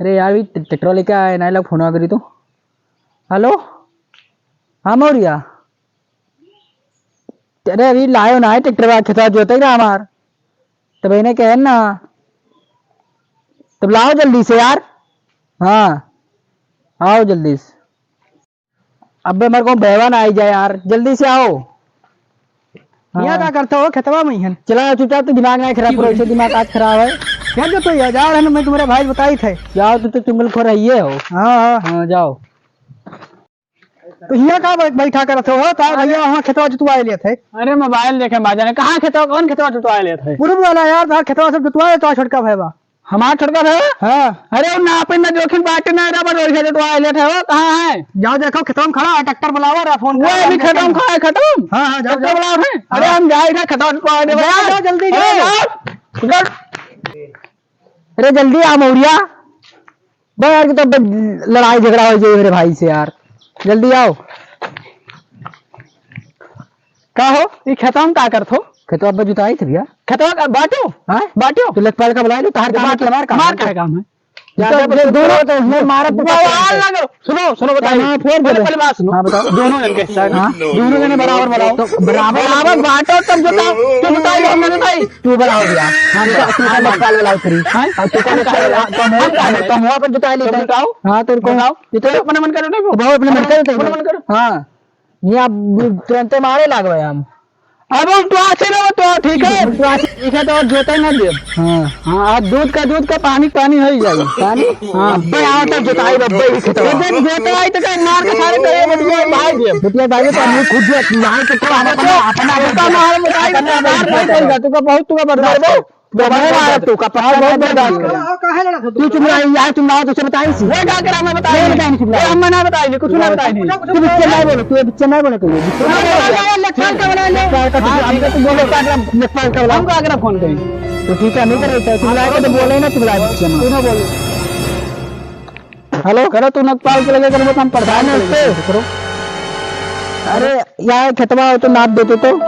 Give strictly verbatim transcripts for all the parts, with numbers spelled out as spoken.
अरे यार, अभी ट्रैक्टर लेके आए ना, लोग फोन करी तो। हेलो, हाँ मौर्या, अरे अभी लायो ना है ट्रैक्टर, खेतवा जोते ना हमार, तब इन्हें कहे ना, तब लाओ जल्दी से यार। हाँ, आओ जल्दी से। अबे मेरे को बहवा ना आई जाए यार, जल्दी से आओ। यहाँ हाँ। का करते हो खेतवा में ही है? चला चुपचाप, तू दिमाग ना खराब करो, ऐसे दिमाग आज खराब है। यार जो तो यार जा रहे हैं, मैं तुम्हारे भाई बताई थे। जाओ, तू तो चुंगलखोर है ये हो। हाँ, हाँ। हाँ, जाओ। तो हियाँ का बै-, बैठा करत हो? का भैया वहाँ खेतवा जुतवाए लेत है? अरे मोबाइल देखे बाजा ने, कहाँ खेतवा, कौन खेतवा जुतवाए लेत है? पूर्व वाला यार, तोहार खेतवा सब जुतवाए तो छोटका भाई बा। हमार छोटका भाई? हाँ। अरे वो नापे ना जोखिम बाटे ना रबर, वही खेतवा जुतवाए लेत है, वो कहाँ है? जाओ देखो खेतवा में खड़ा है, ट्रैक्टर बुलावा रहा, फोन वो करा, अभी हम खेतवा में खड़ा है, खेतवा में? हाँ, हाँ, जाओ, ट्रैक्टर जाओ। बुलावा है? अरे हाँ। हम जाए ना खेतवा जुतवाए लेबे। जाओ, जाओ, जल्दी अरे जाओ। जाओ। अरे जल्दी आ मौर्या। बे यार, कि तो अब लड़ाई झगड़ा हो जाए मेरे भाई से यार, जल्दी आओ। का हो, ई खेतवा में का करत हो? खेतवा अब जुताई थे भैया। खेतवा का बाटो? हाँ? बाटो? तो लेखपाल का बुला लो, तहार काम है कि हमार काम है? हमार का काम है? ये तो, ये दोनों तो हमें मारत बवाल लगे। सुनो, सुनो, बताइए। हाँ, फिर पहले, बोलो। पहले बात सुनो। हाँ, बताओ। दोनों जन के हिस्सा है। हाँ। दोनों जने बराबर बनाओ। तो बराबर बराबर बांटो, तब जोताओ। तू जोताई, हम ना जोताई। तू बनाओ भैया। हाँ, तो तू का मक्का वाला उतरी। हाँ? और तू का मक्का वाला, कम हो, कम हो, कम हो, अपन जोताई लेता है। बताओ। हाँ, तेरे को बताओ। ये तो अपने मन करो, नहीं वो। बहुत अपने मन करो, अपने मन करो। हाँ। ये आप तुरंते मारे लाग गए हम। अब हम तो आते रहो तो ठीक है। तो आते ठीक है, तो और जोते ना दे। हाँ। हाँ, आज दूध का दूध का, पानी पानी हो ही जाए। पानी? हाँ। अब्बे आओ तो जोताई, अब्बे ही खेतवा। तो जब जोताई तो का मार के सारे करे बटुआ भाई दे। बटुआ भाई तो हम खुद जो मार के तो अपना, अपना, अपना अपना मार बताई तो बाजार भाई बोल जा, तू का बहुत, तू का बर्दाश्त है। तो मैं मारा तू का पत्थर बहुत बर्दाश्त कर। काहे लड़ा था तू? तू चुप रहा, यार, तुम रहो, तुझे बताई सी। वो का करा, मैं बताई नहीं। बताई नहीं, चुप रहा। हम ना बताई नहीं, कुछ ना बताई नहीं। तू बिच्चे ना बोलो, तू बिच्चे ना बोलो, तू बिच्चे ना बोलो। लेखपाल का बुला ले। लेखपाल का, हम तो बोलो, लेखपाल का, लेखपाल का बुला। हम का करा फोन करी? तो ठीक है, नहीं करे, तो चुप रहा, तो बोले ना, चुप रहा, बिच्चे ना। तू ना बोलो। हेलो, करो तू नकपाल के लगे, करो हम प्रधान नमस्ते। करो। अरे, यार खेतवा हो तो नाप देते तो।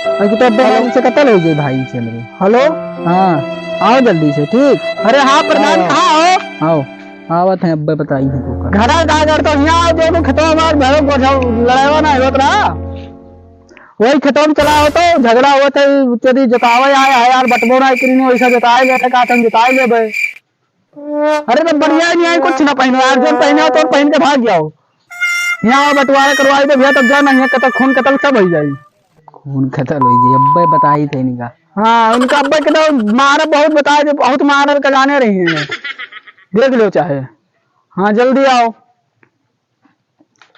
अरे तो अब हेलो। से कतल हो गई भाई से मेरे। हेलो, हाँ, आओ जल्दी से, ठीक? अरे हाँ प्रधान, आओ। कहाँ हो? आओ, आवत है, अब बताई है तो का। घरा का घर तो यहाँ आओ, दोनों खेतवा मार भरो गोठा लड़ावा ना होत रहा। वही खेतवा में चला हो तो झगड़ा होत है, तेरी जतावे आए, आए यार बटबो ना करी, वैसा जताए गए थे, कहा था हम जताए गए भाई। अरे तो बढ़िया ही नहीं है, कुछ ना पहनो यार, जो पहने हो तो पहन के भाग जाओ। यहाँ बंटवारा करवाई दे भैया, तब जाना यहाँ कतल, खून कतल सब हो जाई। खून कतल हो जाई, अब्बे बताई थे इनका। हाँ, उनका अब्बे के तो मारा बहुत बताए थे, बहुत मारल का जाने रही हैं। देख लो चाहे। हाँ, जल्दी आओ।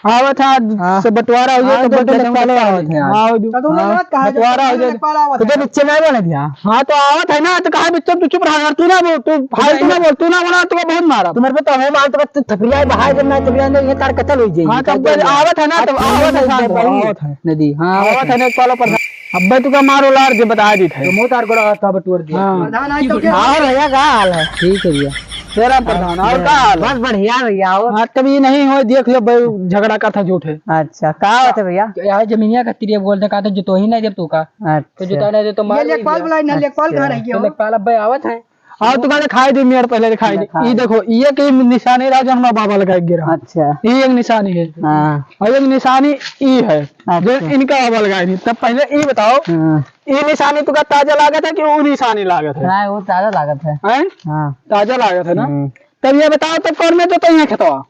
आवत है, आज हाँ। से बंटवारा हो जाए, हाँ, तो तो बंटवारा लेखपाल आवत है आज। हाँ, हो जाए। तो तुम हाँ, लोग कहाँ बंटवारा हो जाए। लेखपाल आवत तो है। तो बिच्चे नहीं बोले भैया। हाँ, तो आवत है ना, तो कहाँ बिच्चे, तू चुप रहा यार, तू ना बोल, तू फालतू ना बोल, तू ना बोला, तू बहुत मारा। तुम्हारे पे तो हमें मार, तो बस तू थपरिया है, बाहर जब मैं थपरिया नहीं, ये तार कतल हो जाए। हाँ, तब बस आवत है ना, तब आवत है, शांत हो, आवत है। नदी, हाँ, आवत है। नेक पालो प्रधान। अब्बे तू का मारो लार जे बता दी थे। तो मोतार गोड़ा था बटुअर दे। हाँ। प्रधान आज तो क्या? और भैया का हाल है? ठीक है भैया। तेरा प्रधान, और का हाल है? बस बढ़िया भैया, और? हाँ, तब ये नहीं हो, देख लो भाई, झगड़ा का था झूठ है। अच्छा, का बात है भैया? तो यार जमीनिया का तिरिया बोल दे, का तो जुतो ही नहीं जब तू का। अच्छा। तो जुता नहीं जब तो मार ये लेखपाल बुलाई ना, लेखपाल कहाँ रह गया तो हो? लेखपाल अब भाई आवत है। और तू का दिखाई दे, मेरे पहले दिखाई दे। दिखाई। ये देखो, ये के निशानी रहा जो हमारा बाबा लगा गिरा। अच्छा। ये एक निशानी है। हाँ। और एक निशानी ई है, जो अच्छा। इनका बाबा लगा नहीं। तब पहले ई बताओ, हाँ। ई निशानी तुका ताजा लागत है कि ऊ निशानी लागत है? नहीं, वो ताजा लागत है। हैं? हाँ। ताजा लागत है ना? हम्म। तब ये बताओ, तब कौन में जोतइहैं खेतवा?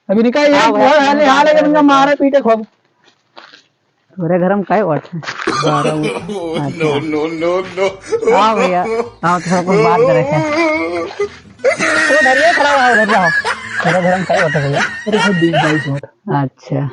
अभी निकाल, ये हाँ, बहुत हाल, हाल है, जब इनका मारे पीटे खूब। तोरे घर में काहे ओट है? बारह ओट। अच्छा। No, no, no, no। आओ भैया, आओ, थोड़ा कुछ बात करे थे। वो धरिए, खड़ा रहो, उधर जाओ। तोरे घर में काहे ओट है भैया? अरे, खूब बीस बाईस ओट। अच्छा।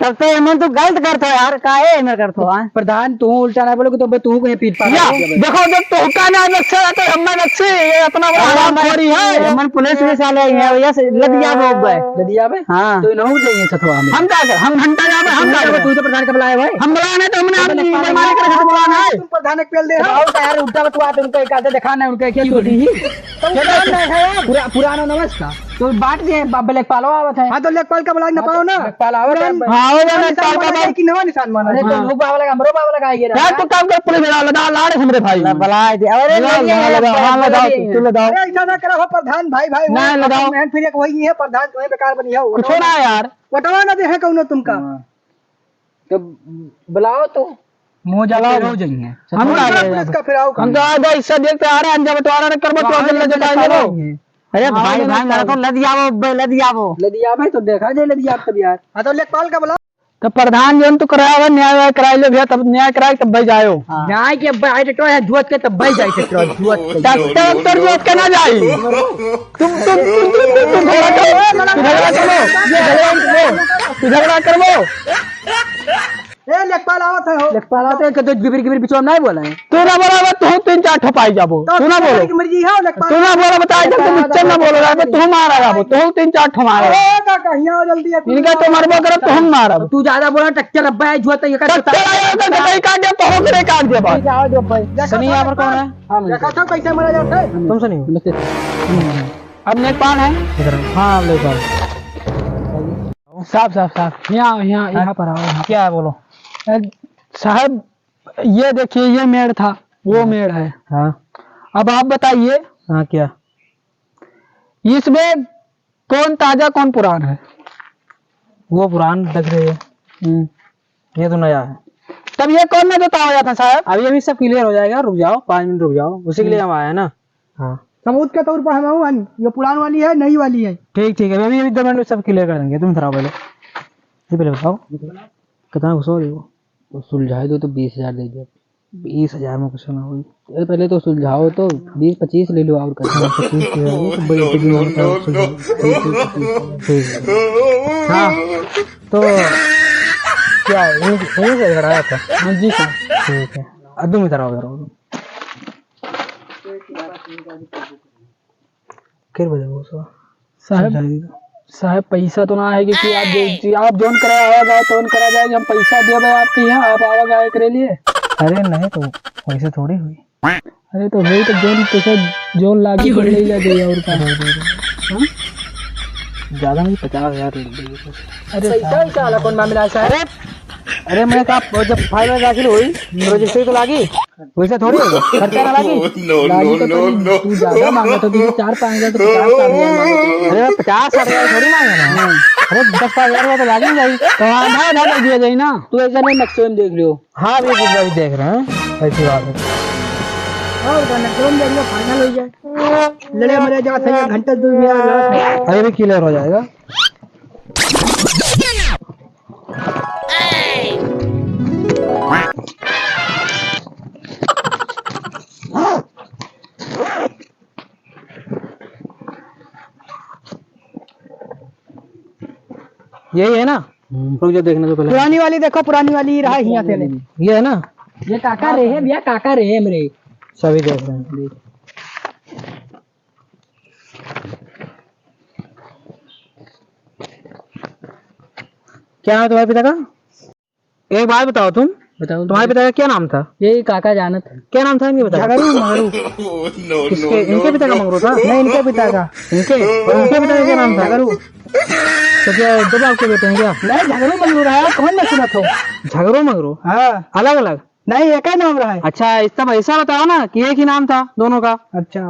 तब तो एमन तू गलत करत हो यार, काहे एमन करत हो, हाँ? प्रधान, तू उल्टा ना बोलो कि तो बे तू कहीं पीट पा या, रहा है। देखो, जब तोहका ना नक्शा है, तो हमें नक्शे, ये अपना बड़ा अरे, हराम खोरी है। एमन पुलिस में साले आई है, भैया से लदिया वो बे। लदिया बे? हाँ। तो इन्हों जाइए सथवा में। हम का कर, हम घंटा जाबे, हम का कर? तू तो प्रधान का बुलाए भाई। हम बुलाए ना, तो हमने आप तो नहीं मारे कर, हम बुलाना है। तुम प्रधान एक पेल दे। आओ तो यार, उल्टा बतवा, तुमको एक आधे दिखाना है, उनका क्या चोरी ही? तो क्या पुरा-, पुराना नमस्कार। तो बांट दे, अब लेखपालो आवत है। हाँ, तो लेखपाल का बुला के ना हाँ, पाओ ना। लेखपाल आवत है। पुरान हाँ, हो गया, निशान लेखपाल का माना बुला। जाए कि नवा निशान माना हाँ। जाए? लोग बाबा लगा, हमरो बाबा लगा, ये यार, रहा। तू काम कर, पुलिस वाला लगा, लाड़ हमरे भाई। ला, बुला दे। अरे, लगा, नहीं, लगा, ये लगा, हाँ, बाबा लगाओ, लगा। तू, तू लगाओ। अरे, ऐसा ना करा हो प्रधान भाई, भाई, कुछो ना यार। महन फिर एक वही है प्रधान, तुम्हें बेकार बनी हो। कुछो ना यार। वटवा ना दे है कौनो तुमका। हाँ। तो बुलाओ तो। मुँह जाके बुलाओ। रहो जाइए। हम कौन का सा करें? पुलिस का फिराव हम तो का? आज हिस्सा देखते आ रहे हैं, जब बंटवारा न करबो, तो तो आज जल्दी जल्दी जताए बताओ। देबो। अरे हाँ, भाई, ये भाई, मेरे को लद जावो, बे, लद जावो। लद जावे तो देखा जाए, लद जावे तब यार। हाँ, तो लेखपाल का बुलाओ। तो प्रधान जौन तू कराया हुआ, न्याय वाय कराई लो भैया, तब न्याय कराई, तब भाई जायो। हाँ। न्याय के भाई, तो है, जुअत के तब भाई जाए, तो जुअत के। डॉक्टर, डॉक्टर जुअत के ना जाई। तुम, तुम, तुम, तुम, तुम, तुम झगड़ा करो, तू झगड़ा करो, तू झगड़ा करो, तू झगड़ा करबो। ए, लेखपाल आवत है हो। लेखपाल आवत है, कि तो गिबिर गिबिर बिचवा में नहीं बोला है। तू ना बोला, बस तू तीन चार ठो पाई जाबो। तो तू ना बोलो। की मर्जी है, लेखपाल। तू ना बोला, बता, जब तू लेखपाल मुझसे ना बोला, बस तू मारा जाबो, तू तीन चार ठो मारा। अरे, का कहिया जल्दी है, तू इनका तो मरबो करब, तो हम मारब। तू ज्यादा बोला, ट्रैक्टर अब्बा है, जो तो ये का ट्रैक्टर आया, तो कहीं काट दे, तो हम नहीं काट दे, बस। जाओ जो भाई। देखो, सुनिए, यहाँ पर कौन है? हाँ, देखो तो कैसे मरा जाता है। तुम सुनिए। अब लेखपाल है? इधर आओ। हाँ, लेखपाल। साहब, साहब, साहब, यहाँ, यहाँ, हाँ, यहाँ पर आओ, यहाँ। क्या है, बोलो। अ, साहब, ये देखिए, ये मेड़ था, वो हाँ। मेड़ है। हाँ। अब आप बताइए, हाँ, क्या? इसमें कौन ताजा, कौन पुरान है? वो पुरान लग रही है। हम्म। ये तो नया है। तब ये कौन ना जोता हो जाता, साहब? अभी, अभी सब clear हो जाएगा, रुक जाओ, पाँच मिनट रुक जाओ, उसी के लिए हम्म। हम आए हैं ना। हाँ। सबूत के तौर पर हम आऊँ, ये पुरान वाली है, नई वाली है? ठीक, ठीक है, अभी, अभी दो मिनट में सब clear कर देंगे। तुम इधर आओ पहले, ये पहले बताओ, कितना घुसो रही हो? तो सुलझाए दो तो बीस हजार दे दो। बीस हजार में कुछ ना होई। अरे पहले तो सुलझाओ तो, बीस पच्चीस ले लो और कर दो। पच्चीस ले लो, तो बड़ी इतनी होता है, सुलझाओ। ठीक है। हाँ, तो क्या है? यहीं, यहीं से घर आया था? हाँ जी सर। ठीक है, अब तुम इधर आओ, इधर आओ। किर बजे वो सो? साहब, समझा दीजिए। साहब, पैसा तो ना है कि, कि आप दे, आप जौन करा आवा जाए, तौन करा जाए, हम पैसा देबे आपके यहाँ, आप आवा जाए करे लिए। अरे नहीं, तो वैसे थोड़ी हुई। अरे तो वही तो जौन पैसा जौन लागी तो ले जा दे और का। हाँ? ज्यादा नहीं, पचास हजार ले लीजिए। अरे पैसा साहब। वैसा वाला कौन मामला है साहब? अरे, अरे मैं कहा, वो जब फाइल में दाखिल हुई, तो रजिस्ट्री तो लागी। वैसे थोड़ी होगा, खर्चा ना लागी। No, no, लागी तो no, पड़ी, no। तू ज्यादा मांगा तो तुझे चार पाँच हजार तो पचास साठ हजार मांगा तो। अरे, पचास साठ हजार थोड़ी मांगा ना। हम्म। अरे, दस पाँच हजार रुपया तो लागी जाई। तो आधा, आधा कर दिया जाई ना। तू ऐसा नहीं, नक्शे में देख लियो। हाँ, अभी, अभी देख रहे हैं, ऐसी बात है। और का नक्शे में देख लियो, final हो जाए। लड़े मरे जात है, घंटा दो मिनट लड़त है। अरे, भी clear हो जाएगा। यही है ना? हम्म। रुक जा, देखने दो पहले। पुरानी वाली देखो, पुरानी वाली रहा हियाँ से ले। ये है ना? ये काका रहे हैं भैया, काका रहे हैं मेरे। सभी देख रहे हैं। क्या नाम है तुम्हारे पिता का? एक बात बताओ तुम, बताओ। तुम्हारे पिता का क्या नाम था? यही काका जानत है। क्या नाम था इनके पिता का? झगड़ू मंगरू। किसके? इनके पिता का मंगरू था? नहीं, इनके पिता का। इनके? और इनके पिता का क्या नाम था? झगड़ू। तो क्या दो बाप के बेटे हैं क्या? नहीं, झगड़ू मंगरू रहा है, कौन ना सुनत हो? झगड़ू मंगरू? हाँ। अलग अलग? नहीं, एक ही नाम रहा है। अच्छा, इस तब ऐसा बताओ ना कि एक ही नाम था दोनों का। अच्छा।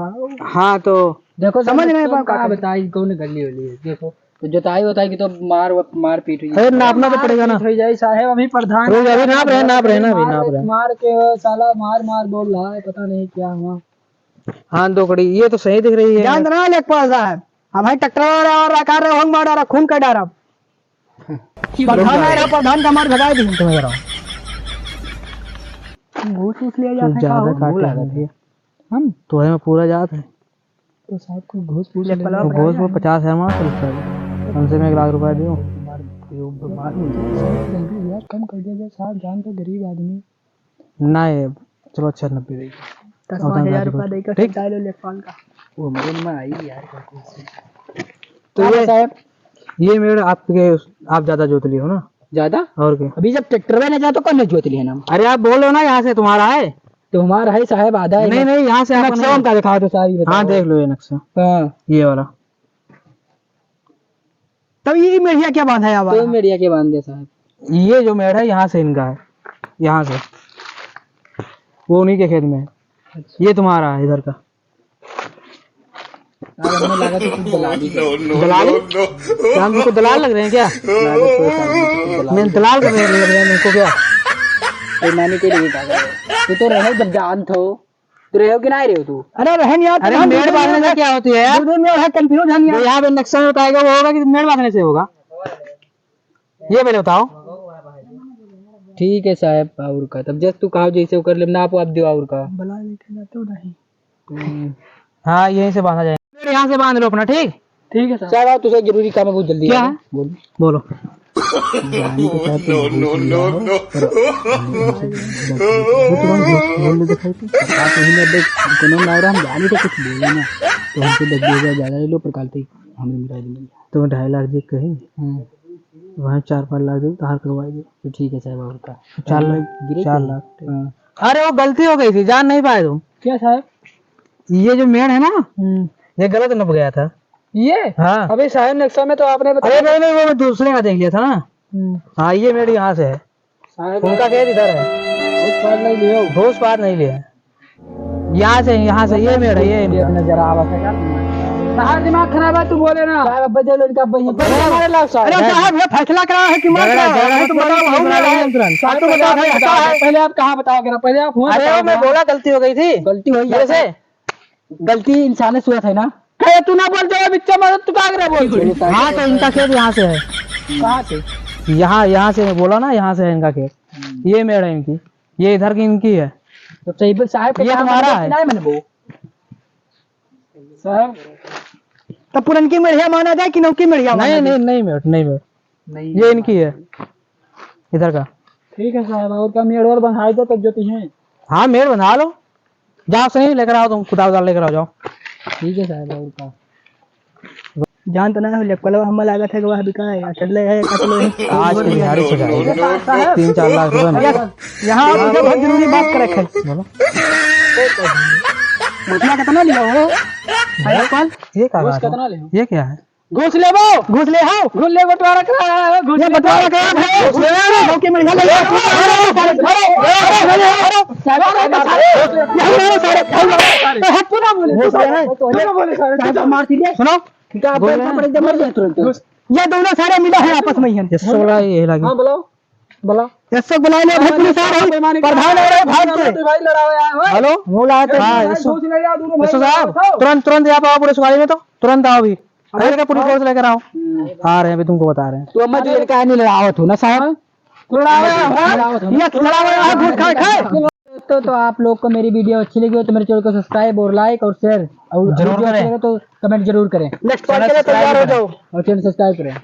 हाँ, तो देखो, समझ समझ नहीं कौन पाओ का का बताई, कौन गली वाली है। देखो, तो जोताई वोताई की तो मार, मारपीट हुई। अरे, नापना तो मारपीट पड़ेगा ना। हो जाए साहेब, अभी प्रधान रोज अभी नाप रहे, नाप रहे ना, अभी मार, नाप रहे। मार के साला मार, मार बोल रहा है, पता नहीं क्या हुआ। हाँ, दो कड़ी, ये तो सही दिख रही है। ध्यान देना लेखपाल साहब, अब भाई ट्रैक्टर वाला और रखा रहे, होंग मार डारा, खून कर डारा। प्रधान आ रहा, प्रधान का मार भगाई दी। तुम्हें जरा घूस वूस लिया जाता है, ज्यादा का हो? काट मुंह लागत है। हम? तो है, मैं पूरा जात है। तो साहब को घूस पूछ ले। लेखपाल वो घूस वो पचास हजार मार चलता है। कम से कम एक लाख रुपया दियो। बीमार, बीमार हो जाए। यार, कम कर दिया जाए साहब, जान तो गरीब आदमी। नहीं, चलो, अच्छा, नब्बे दे। दस पाँच हजार रुपया दे के ठीक? हटा लो लेखपाल का। वो मेरे में आई यार, क्या कुछ। तो हाँ ये, साहब। ये मेड़ आपके, आप ज्यादा जोत लिए हो ना? ज्यादा? और क्या? अभी जब ट्रैक्टर में ना जाए तो कौन जोत लिए ना? अरे, आप बोलो ना, यहाँ से तुम्हारा है। तो हमारा है साहब, आधा है नहीं, ना। नहीं, यहाँ से आप नक्शा नहीं। उनका दिखाओ तो सारी बताओ। हाँ, देख लो ये नक्शा। हाँ। ये वाला। तब ये मेढ़िया क्या बांधा है तो आवारा? मेढ़िया के बांध दे साहब। ये जो मेढ़ है, यहाँ से इनका है, यहाँ से, वो उन्हीं के खेत में है। अच्छा। ये तुम्हारा है इधर का। आज हमें लगा तो कुछ दलाली कर। दलाली? क्या हम तुमको दलाल लग रहे हैं क्या? लगा तो कोई काम नहीं, कुछ दलाली मैं कर। दलाल कर रहे, लग रहे हैं तुमको क्या? बेईमानी के लिए क्या कर रहे हो? तू तो रहे जब जानत हो, तू रहे हो कि नहीं रहे हो तू? अरे रहन यार, अरे हम मेड़ दूसरे बांधने से क्या होती है यार? दूसरे मेड़ है, confuse है जो यार। यहाँ पे नक्शा में बताएगा वो होगा कि मेड़ बांधने से होगा। ये पहले बताओ। ठीक है साहब, और का? तब जस तू कहा जैसे ओकर लेब, नाप वाप दियो और का? बला लेके जाते हो नहीं। हम्म। हाँ, यहीं से बांधा जाए। फिर यहाँ से बांध लो अपना, ठीक? ठीक है साहब। साहब, आओ, तुझे जरूरी काम है, बहुत जल्दी क्या आओ। है? बोल। बोलो। जाने के साथ तो घूस लिया हो, पर हमसे गलती हो गई। वो तुरंत घूस बोल दे दिखाई तो। सरकार तो ही नहीं, अब कोनो ना हो रहा, हम जाने तो कुछ बोले ना। तो हमसे दस बीस हजार ज्यादा ले लो, पर कल तक हमने मिटा देंगे। तो ढाई लाख दे कही, हम्म। वहाँ चार पाँच लाख दे, तो हार करवाई दे। तो ठीक है साहब, और का? चार लाख, गिरे चार थे। लाख। हाँ। अरे, वो गलती हो गई थी, जान नहीं पाए तुम। क्या साहब? ये जो मेड़ है ना, हम्म। ये गलत नप गया था। ये? हाँ। अबे साहब, नक्शा में तो आपने बताया। अरे नहीं, नहीं, वो मैं दूसरे का देख लिया था ना। हम्म। हाँ, ये मेड़ यहाँ से है। साहब, उनका खेत इधर है। घूस पाद नहीं लियो। घूस पाद नहीं लिया। यहाँ से, यहाँ से, ये मेड़ है, ये ये इनका। नजर आवा था क्या? कहाँ दिमाग खराब है, तू बोले ना। साहब, अब बजे लड़का, अब ये अरे, हमारे लाल साहब। अरे साहब, ये फैसला करा है कि मत झगड़ा, करा है? झगड़ा, तुम बताओ, झगड़ा, हम झगड़ा, नहीं। झगड़ा। साहब, तुम बताओ, पहले आप कहा, कहा है? पहले आप कहाँ बताओ, पहले आप हुआ अरे, बताओ वो मैं ना। बोला, गलती हो गई थी। गलती हो गई मेरे है। से। गलती इंसान से हुआ था ना। कहे तू ना बोल, जब बिच्चा मारो, तू का करे बोल? हाँ, तो इनका खेत यहाँ से है। कहाँ से? यहाँ, यहाँ से बोला ना, यहाँ से है इनका खेत। हम्म। ये मेड़ है इनकी, ये इधर की इनकी है। तो सही बोल, साहब के ये काम तुम्हारा मतलब है। नहीं मनबो। साहब। तो पुरनकी मेढ़िया माना जाए कि नौकी मेढ़िया माना नहीं, जाए? नहीं, नहीं मेड़, नहीं मेड़। नहीं ये मेड़। इनकी है, इधर का। ठीक है साहब, और का मेड़ और बंधाई दो तब जो तुझे। हाँ, मेड़ बंधा लो। जाओ सही, लेकर आओ तुम, कुदाल उदाल लेकर आओ, जाओ। ठीक है साहब, और का। जान तो ना हो, लेकिन कलवा हमें लागत है कि वह बिका है, चल रहे हैं, कतलो है। आज के बिहारी से जाएगा। तीन चार लाख रुपए में। यहाँ आप मुझे बहुत जरूरी बात कर रखे। बोलो। घुसला कितना लिया हो? अरे कौन? ये क्या घुस बात है? कितना ले हो? ये क्या है? घुस लेबो। घुस ले हो। घुस ले, बंटवारा करा है, घुस ये ले। बंटवारा करा है। घुस ले। मौके में निकाल ले। अरे, अरे, अरे, अरे, अरे, अरे, सारे, सारे, सारे, सारे, सारे, सारे, सारे, तू ना बोले, घुस ले। तू ना बोले, सारे, सारे, तू ना बोले। मार दिले। सुनो। क्या आप बोल रहे हैं? थप्पड़ एकदम मर जाए तुरंत। ये दोनों सारे मिला है आपस में ही। ये सोलह ये लगे। हाँ, बुलाओ, बुलाओ। ये सब बुला ले, अभी पुलिस आ रही, प्रधान आ रहे, भाग के। भाई लड़ाओ यार, ओए। हेलो? वो लाए थे। हाँ, भाई, इसो-, सोच ले यार, दोनों भाई इसो साहब, लड़ाओ। तुरंत, तुरंत यहाँ पे आओ पुलिस गाड़ी में तो, तुरंत आओ अभी। अरे, अरे, का पुलिस फोर्स लेकर आओ। हम्म। आ रहे हैं, अभी तुमको बता रहे हैं। तो मैं तो इनका नहीं लड़ावत हूँ ना साहब। लड़ावत हूँ, हाँ? लड़ावत हूँ। ये लड़ावत हूँ, घूस खाए, खाए। दोस्तों, तो आप लोग को मेरी वीडियो अच्छी लगी हो तो मेरे चैनल को subscribe और like और share और जरूर वीडियो अच्छी करें। लगे तो comment जरूर करें। Next part के लिए तैयार हो जाओ। और channel subscribe करें।